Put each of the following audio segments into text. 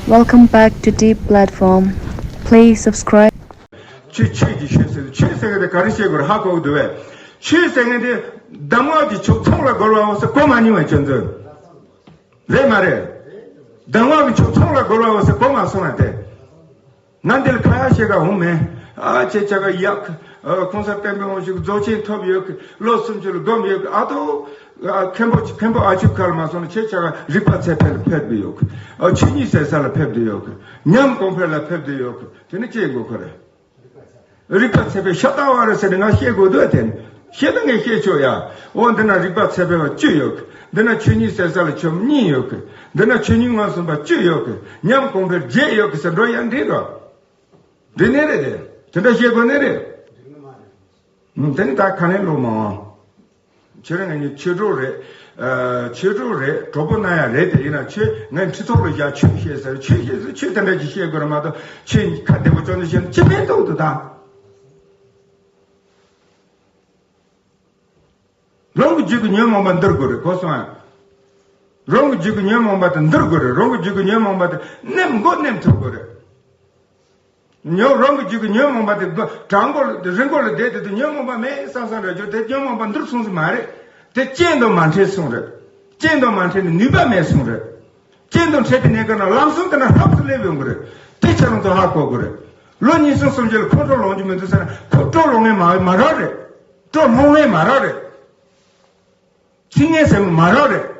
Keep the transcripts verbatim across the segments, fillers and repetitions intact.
Welcome back to Deep Platform. Please subscribe. ཆོས་ཆོས་ཀྱི་ཆོས་ཟེར་ཆོས་ཟེར་མཁན་དེ་ག་རེ་བཤད་དགོས་རེད། ཧ་གོ་གི་འདུག་བས། ཆོས་ཟེར་མཁན་དེ་གདམས་ངག་གི་ཆོས་ཚོགས་ལ་རྒོལ་བའོ་ཟེར་གོ་མ་མྱོང་བས་ཁྱོད་ཚོས། རེད་མ་རེད། གདམས་ངག་གི་ཆོས་ཚོགས་ལ་རྒོལ་བའོ་ཟེར་གོ་མ་སོང་བས་དེ། ང་འདི་ལ་ཁ་ཡག་བཤད་ག་འོང་མེད། ཨ་ཅེ་ཆ་ག་ཡག་ཨ་གོང་ས་སྐྱབས་མགོན་ཆེན་པོ་མཆོག་རྫོགས་ཆེན་ཐོབ་ཡོད་གི། ལོ་སུམ་ཅུ་ལ་སྒོམ་ཡོད་གི། ཨ་ཏོ་ཨ་མཁན་པོ་མཁན་པོ་ཨ་ཆུ་ཁ་ལ་མ་སོང་ན་ཁྱེད་ཆ་ག་རིག་པ་ཚད་ཕེབས་ལ་ཕེབས་དུ་ཡོད་གི། ཨ་ཆོས་ཉིད་ཟེར་ས་ལ་ཕེབས་དུ་ཡོད་གི། ཉམས་གོང་འཕེལ་ལ་ཕེབས་དུ་ཡོད་གི། དེ་ནི་ཅི་དགོས་ཁོ་རེད། རིག་པ་ཚད་ཕེབས་ཤ་སྟག་བ་རེད་ཟེར་ནས་ང་བཤད་དགོས་འདུག་དེ་ནི་བཤད་ན་ངས་བཤད་ཆོག་ཡ། འོ་འདི་ན་རིག་པ་ཚད་ཕེབས་པ་བཅུ་ཡོད་གི། འདི་ན་ཆོས་ཉིད་ཟེར་ས་ལ་ཆོས་གཉིས་ཡོད་གི། འདི་ན་ཆོས་ཉིད་མངོན་སུམ་པ་བཅུ་ཡོད་གི། ཉམས་གོང་འཕེལ་བརྒྱད་ཡོད་གི་ཟེར་འགྲོ་ཡ་འགྲིག་རོ། འགྲིག་ནི་རེད་དེ། དེ་འདྲ་བཤད་དགོས་ནི་རེད། ཨུམ། དེ་ནི་ད་ག་ནས་ལོ་མ་འོང་། ཁྱེད་རང་ངེད་གཉིས་ཆོས་གྲོགས་རེད། ཨ་ཆོས་གྲོགས་རེད། གྲོགས་པོ་ན་ཡང་རེད་དེ། ཡིན་ན་ཁྱོད་ངའི་ཁྲི་ཐོག་ལ་བཞག་ཆོས་བཤད་ཟེར། ཆོས་བཤད་ཟེར་ཆོས་དེ་འདྲ་ཅིག་བཤད་དགོས་རེད་མ་གཏོགས། ཁྱོད་ཁ་བདེ་པོ་ཅོག་ནས་བཤད་ན་ཅི་ཕན་ཐོགས་འདུག་ད། རང་གི་རྒྱུད་ཀྱི་ཉོན་མོངས་པ་འདུལ་དགོས་རེད། གོ་སོང་ཨ། རང་གི་རྒྱུད་ཀྱི་ཉོན་མོངས་པ་དེ་འདུལ་དགོས་རེད། རང་གི་རྒྱུད་ཀྱི་ཉོན་མོངས་པ་དེ་ནེམ་མགོ་ནེམ་ཐུབ་དགོས་རེད། ཉོན་རང་གི་རྒྱུད་ཀྱི་ཉོན་མོངས་པ་དེ་དྲང་པོ་རི་མགོ་ལ་བསྡད་དེ་དུས་ཉོན་མོངས་པ་མེད་བསམ་བསམ་རེད། ཅོ་དེ་ཉོན་མོངས་པ་འདུལ་སོང་ཟིག་མ་རེད། དེ་རྐྱེན་དང་མ་འཕྲད་སོང་རེད། རྐྱེན་དང་མ་འཕྲད་ནས་ནུས་པ་མེད་སོང་རེད། རྐྱེན་དང་འཕྲད་པའི་གནས་སྐབས་ན་ལམ་སང་དེ་ན་ཧྲབ་ཏུ་སླེབས་ཡོང་གི་རེད། དེ་ཁྱེད་རང་ཚོ་ཧ་གོ་དགོས་རེད། ལོ་ཉིས་སྟོང་སུམ་ཅུ་ལ་ཁོ་སྤྲོ་ལོང་རྒྱུ་མི་འདུག་ཟེར་ན་ཁོ་སྤྲོ་ལོང་ངེས་མ་མ་རག་རེད། སྤྲོ་ལོང་ངེས་མ་རག་རེད། ཚིག་ངན་ཟེར་མ་མ་རག་རེད།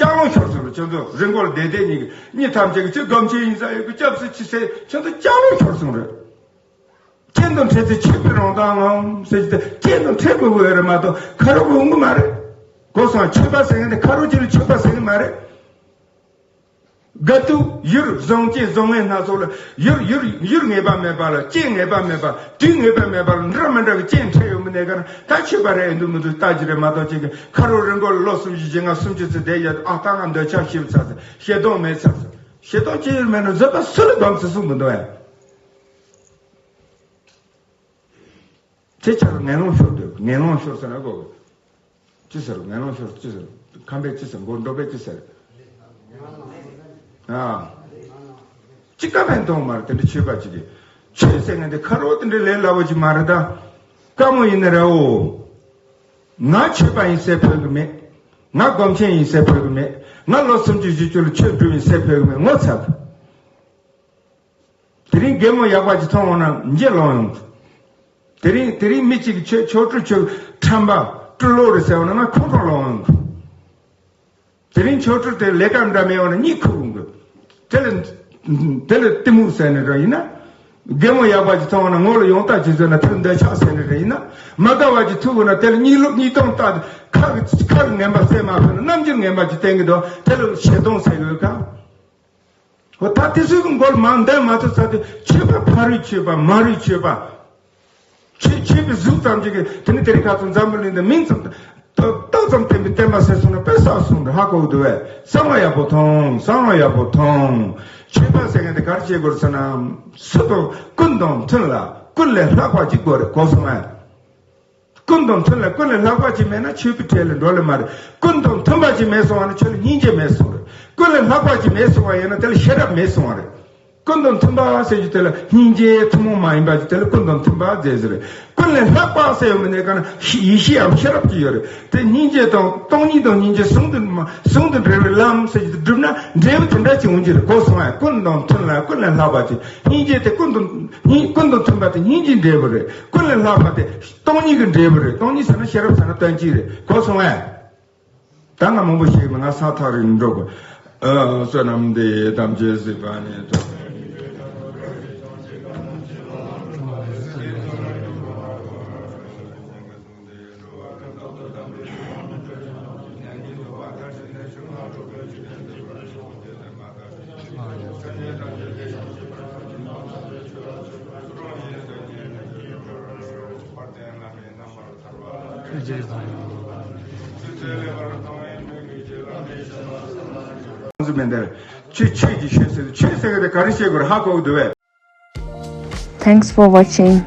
ལྕགས་ལོང་ཤོར་སོང་རེད། ཁྱོད་ཚོ་རི་མགོ་ལ་བསྡད་བསྡད་ཉིད་ཀྱི་གཉིད་ཐམས་ཅད་ཀྱི་ཚུལ་སྒོམ་ཆེན་ཡིན་ས་ཡོད་ཀྱི། སྐྱབས་སུ་མཆི་ཟེར་ཁྱོད་ཚོ་ལྕགས་ལོང་ཤོར་སོང་རེད། རྐྱེན་དང་འཕྲད་ཚེ་ཆོས་པའི་རང་མདངས་ངང་ཟེར་གྱི་དེ་རྐྱེན་དང་འཕྲད་དགོས་དགོས་རེད་མ་གཏོགས་ཁ་རོག་གི་འོང་གི་མ་རེད། གོ་སོང་། ཆོས་པ་ཟེར་མཁན་དེ་ཁ་རོག་ཅིག་ལ་ཆོས་པ་ཟེར་གི་མ་རེད། དགའ་སྡུག་ཡུལ་བཟང་སྐྱེ་བཟང་ངན་སྣ་ཚོགས་ལ་ཡུལ་ཡུལ་ཡུལ་ངེས་པ་མེད་པ་ལ་སྐྱེ་ངེས་པ་མེད་པ་དུས་ངེས་པ་མེད་པ་ལ་འདྲ་མི་འདྲ་གི་རྐྱེན་འཕྲད་ཡོང་གི་གནས་སྐབས་ན་ད་ཆོས་པ་རེད་འདུག་མི་འདུག་ལྟ་རྒྱུ་རེད་མ་གཏོགས། ཅིག་གི་ཁ་རོག་རི་མགོ་ལ་ལོ་སུམ་ཅུ་བཞི་ལྔ་སུམ་ཅུ་ཙམ་བསྡད་ཡོད། ཨ་ད་ང་འདོད་ཆགས་ཞིབ་ཚར་ཟེར། ཞེ་སྡང་མེད་ཚར་ཟེར། ཞེ་སྡང་ཅི་ཡོད་མེད་ན་བཟོད་པ་སུ་ལ་སྒོམ་ཚུལ་གསུངས་མི་འདུག་ཨ། ཁྱེད་ཆ་ལ་ངན་སློང་ཤོར་འདུག་ངན་སློང་ཤོར་ཟེར་ན་གོ། ཅི་ཟེར། ངན་སློང་ཤོར་ཅི་ཟེར། ཁམས་པས་ཅི་ཟེར། མགོ་འདོགས་པས་ཅི་ཟེར། ཨ། ཅི་ཀ་ཕན་ཐོགས་མ་རེད། དེ་འདྲ་ཆོས་པ་ཅིག་གིས་ཆོས་ཟེར་མཁན་དེ་ཁ་རོག་དེ་འདྲ་ལས་སླ་བོ་ཅིག་མ་རེད་ད། དཀའ་མོ་ཡིན་ན་རེད་འོ། ང་ཆོས་པ་ཡིན་ཟེར་ཕོད་གི་མེད། ང་སྒོམ་ཆེན་ཡིན་ཟེར་ཕོད་གི་མེད། ང་ལོ་སུམ་ཅུ་བཞི་བཅུ་ལ་ཆོས་སྒྲུབ་ཡིན་ཟེར་ཕོད་གི་མེད། ངོ་ཚ་གི། དེ་རིང་རྒན་མོ་ཡག་པ་ཅིག་མཐོང་འོང་ན་འཇིགས་སློང་ཡོང་། དེ་རིང་དེ་རིང་མི་གཅིག་གིས་ཆོས་ཆོས་སྤྲུལ་ཆོས་ཁྲམ་པ་སྤྲུལ་ལོ་རེད་ཟེར་འོང་ན་ང་ཁོང་ཁྲོ་སློང་ཡོང་། དེ་རིང་ཆོས་སྤྲུལ་དེ་ལས་ཀ་འདྲ་མེད་འོང་ན་གཉིད་ཁུག་འོང་གི། དེ་ལ་དེ་ལ་གཏི་མུག་ཟེར་ནི་ར་ཡིན་ན། རྒན་མོ་ཡག་པ་ཅིག་མཐོང་འོང་ན་ངོ་ལ་ཡོང་ལྟ་ཅིག་བཟོས་ན་དེ་ལ་འདོད་ཆགས་ཟེར་ནི་ར་ཡིན་ན། མ་དགའ་བ་ཅིག་ཐུག་འོང་ན་དེ་ལ་གཉིད་ལོག་གཉིད་སྟོང་ལྟ། ཁ་གི་ཁ་གི་ངན་པ་བསད་མ་ཕོད་ན་རྣམ་འགྱུར་ངན་པ་ཅིག་བསྟན་གི་འདུག་དེ་ལ་ཞེ་སྡང་ཟེར་གི་ཡོད་ག། འོ་ད་དེ་ཚོའི་གི་མགོ་ལ་མར་འདོན་མ་ཐུབ་ཚར་དུས་ཆོས་པ་ཕ་རོལ་ཆོས་པ་མ་རོལ་ཆོས་པ། ཆོས་ཆོས་པའི་གཟུགས་ཙམ་ཅིག་གིས་དེ་ནི་དེ་རིང་ཁ་ཚོ་འཛམ་བུ་གླིང་འདི་མིང་ཙམ་རྟགས་ཙམ་བསྟན་པའི་བསྟན་པ་ཟེར་སོང་ན་དཔེ་བསགས་སོང་འདྲ་ཧ་གོ་གི་འདུག་བས། བསམ་བློ་ཡག་པོ་ཐོངས། བསམ་བློ་ཡག་པོ་ཐོངས། ཆོས་པ་ཟེར་མཁན་དེ་ག་རེ་བྱེད་དགོས་རེད་ཟེར་ན། སུ་དང་ཀུན་དང་མཐུན་ལ་ཀུན་ལས་ལྷག་པ་ཅིག་དགོས་རེད། གོ་སོང་ངས། ཀུན་དང་མཐུན་ལ་ཀུན་ལས་ལྷག་པ་ཅིག་མེད་ན་ཆོས་པའི་གྲལ་ལ་འགྲོ་ལེ་མ་རེད། ཀུན་དང་མཐུན་པ་ཅིག་མེད་སོང་བ་ན་ཆོས་ལ་སྙིང་རྗེ་མེད་སོང་རེད། ཀུན་ལས་ལྷག་པ་ཅིག་མེད་སོང་བ་ཡིན་ན་དེ་ལ་ཤེས་རབ་མེད་སོང་བ་རེད། ཀུན་དང་མཐུན་པ་ཟེར་རྒྱུ་དེ་ལ་སྙིང་རྗེ་ཐུན་མོང་མ་ཡིན་པ་ཅིག་དེ་ལ་ཀུན་དང་མཐུན་པ་ཟེར་ཟེར་རེད། ཀུན་ལས་ལྷག་པ་ཟེར་ཡོང་མི་ནས་ག་ན་ཡེ་ཤེས་འམ་ཤེས་རབ་ཅིག་ཡོད་རེད། དེ་སྙིང་རྗེ་དང་སྟོང་ཉིད་དང་སྙིང་རྗེ་ཟུང་དུ་མ་ཟུང་དུ་འབྲེལ་བའི་ལམ་ཟེར་རྒྱུ་དེ་བསྒྲུབ་ན་འབྲས་བུ་དེ་འདྲ་ཅིག་འོང་རྒྱུ་རེད། གོ་སོང་ངས། ཀུན་དང་མཐུན་ལ་ཀུན་ལས་ལྷག་པ་ཅིག་སྙིང་རྗེ་དེ་ཀུན་དང་སྙིང་ཀུན་དང་མཐུན་པ་དེ་སྙིང་རྗེའི་འབྲས་བུ་རེད། ཀུན་ལས་ལྷག་པ་དེ་སྟོང་ཉིད་ཀྱི་འབྲས་བུ་རེད། སྟོང་ཉིད་ཟེར་ན་ཤེས་རབ་ཟེར་ན་དོན་གཅིག་རེད། གོ་སོང་ངས། ད་ང་མང་པོ་ཞིག་མི་ང་ས་ཐག་རིང་འགྲོ་དགོས། ཨ་བསོད་ནམས་འདི་ཡིས་ཐམས་ཅད་གཟིགས་པ་ཉིད་དོ། ཆོས་ཆོས་ཀྱི་ཆོས་ཟེར་ཆོས་ཟེར་གི་དེ་ག་རེ་བཤད་དགོས་རེད་ཧ་གོ་གི་འདུག་བས། Thanks for watching.